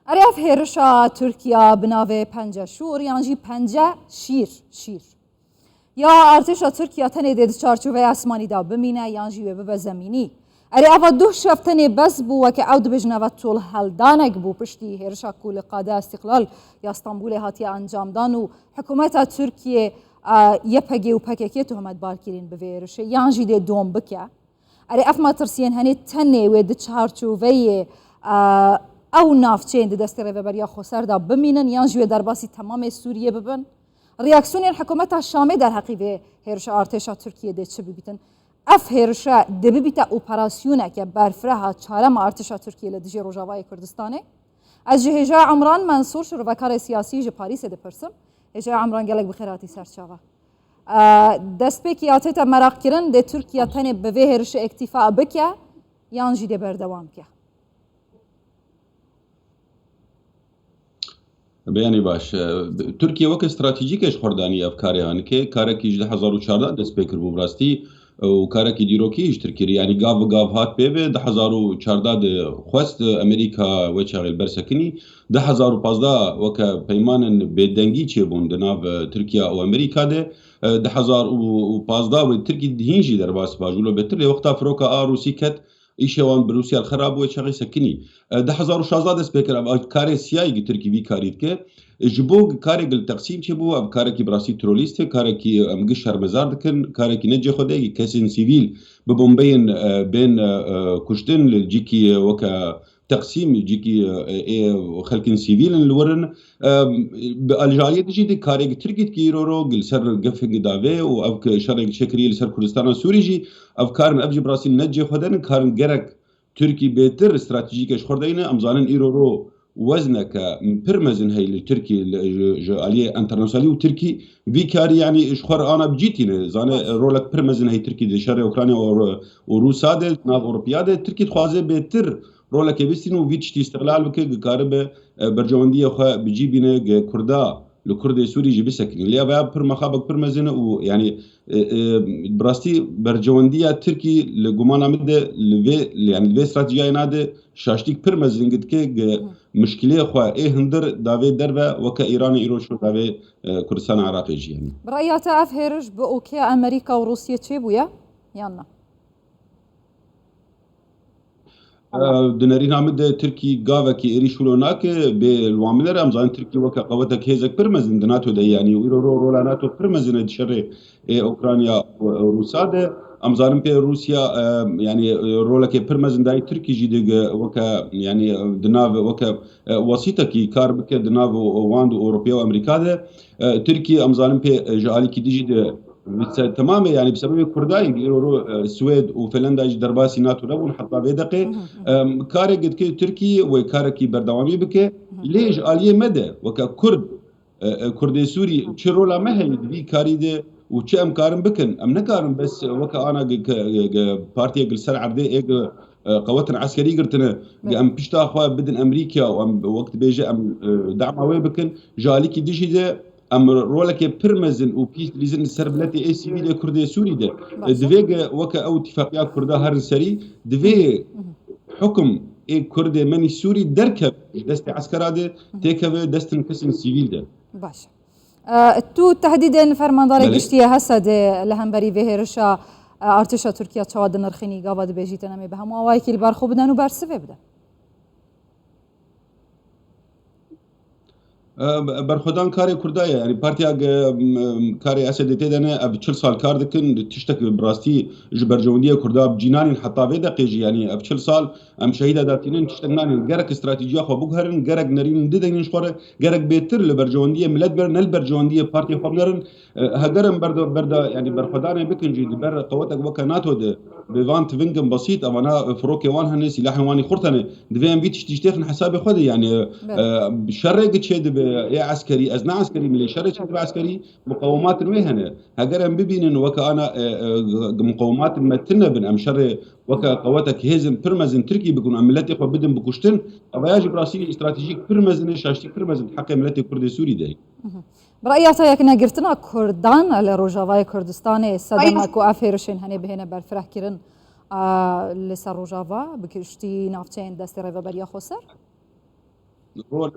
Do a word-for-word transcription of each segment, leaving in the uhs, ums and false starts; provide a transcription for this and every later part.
Erê ev hêrişa Tirkiya bi navê Pence Şûr yan jî Pence Şîr, şîr, ya artêşa Tirkiya tenê dê di çarçoveya esmanî de bimîne yan jî wê bibe zemînî. Erê eva duh şev tenê bes bû, weke ew dibêjin eva tolheldanek bû piştî hêrişa ku li Qada Îstiqlal ya Stenbolê hatiye encamdan û hikûmeta Tirkiyê, e, Y P G û P K K tohmetbar kirîn bi vê hêrişê yan jî dê dom bike. Erê ev metirsiyên henê tenê wê di çarçoveyê, e, ew navçeyên di destê Rêveberiya Xweser de bimînin yan jî wê derbasî temamê Sûriyê bibin? Reaksiyonên hikûmeta Şamê derheqî vê hêrişa artêşa Tirkiyê dê çi bibîtin? Ev hêrişe dê bibîte operasyoneke berfireha çarema artêşa Tirkiyê li dijî Rojavayê Kurdistanê? Ez ji hêja Emran Mensûr, şirovekarê siyasî ji Parîsê dipirsim. Hêja Emran, gelek bi xêr hatî ser çava. E, destpêkî ya tête meraqkirin, dê Tirkiye tenê bi vê hêrişê îktîfa bike yan jî dê berdewam bike? Beyanî baş. E, Tirkiye weke stratejîke ji xwe danî ev karê hanike. Karekî ji du hezar û çardeh dest pê kiribû bi rastî, e, û karekî dîrokî ji Tirkiye. Yanî gav bi gav hat pê ve, du hezar û çardeh de xwest, e, Amerîka wê çaxê li ber sekinî. Du hezar û pazdeh weke peymanên bêdengî çêbûn di nav, e, Tirkiye û Amerîka de. E, du hezar û pazdeh wê Tirkî hîn jî derbas baş bû, lo bêtir lê wexta firoka a Rûsî ket, îşê wan bi Rûsya li xera bû, wê çaxê sekinî. E, du hezar û şazdeh dest pê kir, ev karê siyayî gi Tirkî vî karî dike. E, ji bo karê gi li Teqsîm çêbû, ev karekî bi rastî terorîst e, karekî em gi şermezar dikin, karekî ne cê xwe de, gi kesên sivîl bi bombeyên, e, bên, e, e, kuştin li cîkî, e, weke Teqsîm, cîkî, e, ê xelkên sivîl in li wir in. E, bi alî ji aliyê dijî de karê gi Tirkî dikî îro ro, gi li ser gefên gi davê û ev ki şerê gi çêkirî li ser Kurdistana Sûrî jî, ev karin, ev jî bi rastî ne cê xwe de ne, karin gerek Tirkî bêtir stratejîke ji xwe deyne. Em zanin îro ro wezneke pir mezin heye li Tirkî, li, ji, ji aliyê enternasyonalî û Tirkî vî karî, yanî ji xwe re ana bi cî tîne. Zane rolek pir mezin heye Tirkî di şerê Ukrayna û, û Rûsa de, nav Ewropiya de. Tirkî dixwaze bêtir rolekê bistîne û vî tiştî îstiqlal bike, ki karibe, e, berjewendiyê xwe bi cî bîne, ki Kurda li Kurdê Sûrî jî bisekinî. Lê ev pir mexabek pir mezin e û, yanî, e, e, bi rastî berjewendiya Tirkî li gumana min de li vê, li, yanî li vê stratejiyayê nade şaştîk pir mezin dike, ki mişkilê xwe ê hundir davê derve, weke Îranê îro şo davê, e, Kurdistana Iraqê jî, yanî. Bi raya te ev hêriş bi okê Amerîka û Rûsiyê çêbûye yan na? E, di nerîna min de Tirkî gavekî êrîş wilo nake, bê li wan binêre. Em zanin Tirkî weke qewetek hêzek pir mezin di NATO de, yanî û îro ro rola NATO pir mezin e di şerê ê Ukrayna û Rûsa de. Em zanin pê Rûsya, e, yanî, e, rolekê pir mezin dayî Tirkî jî de, e, weke, yanî, e, di nav weke, e, wesîtekî kar bike di nav wan de Ewropa û Amerîka de. E, Tirkî em zanin pê, e, ji alîkî dijî de bi se-, temamê, yanî bi sebebê Kurdayê îro ro, e, Swêd û Finlandayê jî derbasî NATO nebûn heta vê deqê. Em, karê dike Tirkî wê karekî berdewamî bike. Lê ji aliyê me de weke Kurd, e, e, Kurdê Sûrî çi rola me heye di vî karî de û çi em karin bikin? Em nikarin bes weke ana ge-, ge-, ge-, partiyek li ser erdê ê ge-, e, qewetin eskerî girtine, ge em pişta xwe bidin Amerîka û em wek dibêje em, e, dema wê bikin. Ji alîkî dijî de em rolekê pir mezin û pîs dilîzin li ser miletê ê sivîl ê Kurdê Sûrî de. E, divê ge weke ew tifaqiya Kurda herin serî, divê hukum ê Kurdê menî Sûrî derkeve ji destê eskera de, têkeve destên kesên sivîl de. Baş. E, tu tehdîdên fermandarê Belê. Giştî yê Hesedê li hemberî vê hêrişa, e, artêşa Tirkiye çawa dinirxînî, gava dibêjîtin em ê bi hemû awayekî li ber xwe biden û bersivê bidin? E, berxwedan karê Kurda ye. Yanî partiya ge-, m-, karê S D T de ne, ev çil sal kar dikin, tiştek bi rastî ji berjewendiyê Kurda bi cî nanîn heta vê deqê jî. Yanî ev çil sal em şehîda datînin, tiştek nanîn. Gerek stratejiya xwe biguherin, gerek nerîn dideynin ji xwe re, gerek bêtir li berjewendiyê milet binerin, ne li berjewendiyê partiyê xwe binerin. E, heger em berda, berda, yanî berxwedanê bikin jî di ber qewetek weke NATO de, bi van tivingin besît, evana firokê wan hene, sîlahên wan î xurt hene. Divê em vî tiştî jî têxin hesabê xwe de, yanî, Belê. E, şerê gi çê dibe, ê eskerî, ez ne eskerî, milê şerê çê dibe eskerî, muqewimatin wê hene. Heger em bibînin weke ana, e, e, muqewimatin me tune bin, em şerê weke qewetek hêzin pir mezin Tirkî bikin, em miletê xwe bidin bikuştin, ev ya jî bi rastî stratejîk pir mezin e, şaştî pir mezin heqê miletê Kurdê Sûrî de. Bi raya te yeknegirtina Kurdan li Rojavayê Kurdistanê sedema ku ev hêrişên henê bihêne berfirehkirin, a, li ser Rojava, bi giştî navçeyên destê Rêveberiya Xweser? rol,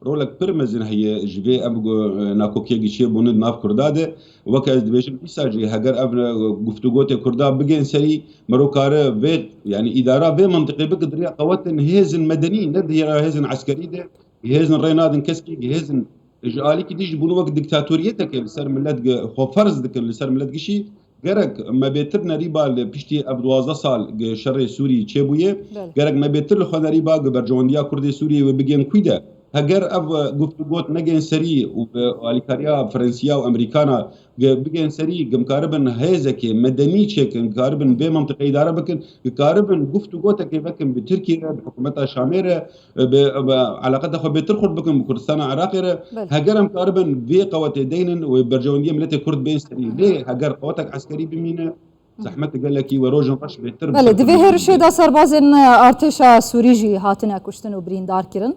rolek pir mezin heye ji vê ev gu-, e, nakokiyekî çêbûne di nav Kurda de. Weke ez dibêjim, îsa jî heger ev, e, guftûgotê Kurda bigên serî, mero kare vê, yanî îdara vê mintiqê bike di riya qewetên hêzin medenî, ne di riya hêzin eskerî de. Hêzin rê nadin keskî, hêzin ji alîkî dî jî bûne wek dîktatoriyeteke li ser milet gi-, xwe ferz dikin li ser milet gişî. Gerek me bêtir nerîba li piştî ev duwazdeh sal gi şerê Sûrî çêbûye. Belê. Gerek me bêtir li xwe nerîba gi berjewendiya Kurdê Sûriyê wê bigên kûy de. Heger ev, e, guftûgot negên serî û bi alîkariya Fransiya û Amerîkana gi-, bigên serî, gi em karibin hêzekê medenî çêkin, karibin vê mintiqê îdare bikin, gi karibin guftûgotekê vekin bi Tirkiyê re, bi hikûmeta Şamê re, bi, bi eleqeta xwe bêtir xurt bikin bi Kurdistana Iraqê re. Belê. Heger em karibin vê qewetê deynin û berjewendiyê miletê Kurd bên serî. Lê heger qewetek eskerî bimîne, zehmet gelekî we rojin reş bêtir. Belê, di vê hêrişê de serbazên artêşa Sûrî jî hatine kuştin û birîndar kirin.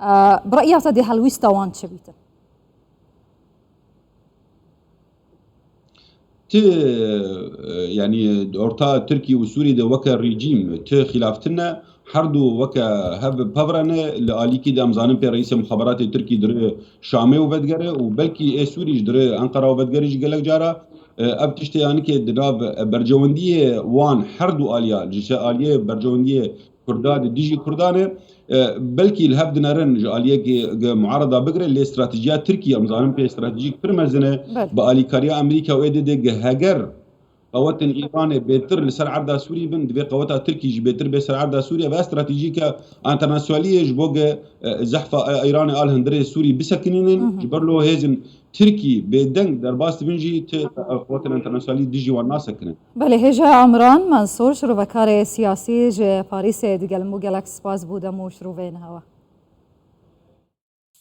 E, bi reya te dê helwîsta wan çi bîtin? Ti, e, yanî orta Tirkî û Sûrî de weke rejîm ti xîlaftin ne. Her du weke hev pevre ne. Li alîkî de em zanin pê reîsê muxaberatê Tirkî dire Şamê û vedigere û belkî ê Sûrî ji dire Enqera û vedigere jî gelek cara. E, ev tiştê yanî ke di nav, e, berjewendiyê wan her du aliya, ji aliyê berjewendiyê Kurda di dijî Kurdan e. E, belkî li hev dinerin ji aliyekî gi muarada bigire, lê stratejiya Tirkî, em zanin pê stratejîk pir mezin e, Belê. bi alîkariya Amerîka û ê dê dê gi heger qewetên Îranê bêtir li ser erda Sûrî bin, divê qeweta Tirkî jî bêtir bê ser erda Sûrî. Ve stratejîke enternasyonalî ye ji bo gi, e, zehfa Îranê al hundirê Sûrî bisekinînin. Hı hı. Ji ber lo hêzin Tirkî bêdeng derbas dibin jî ti, e, qewetên enternasyonalî dijî wan nasekinin. Belê, hêja Emran Mensûr, şirovekarê siyasî ji Parîsê, digel me gelek spas bo dem û şiroveyên hewa.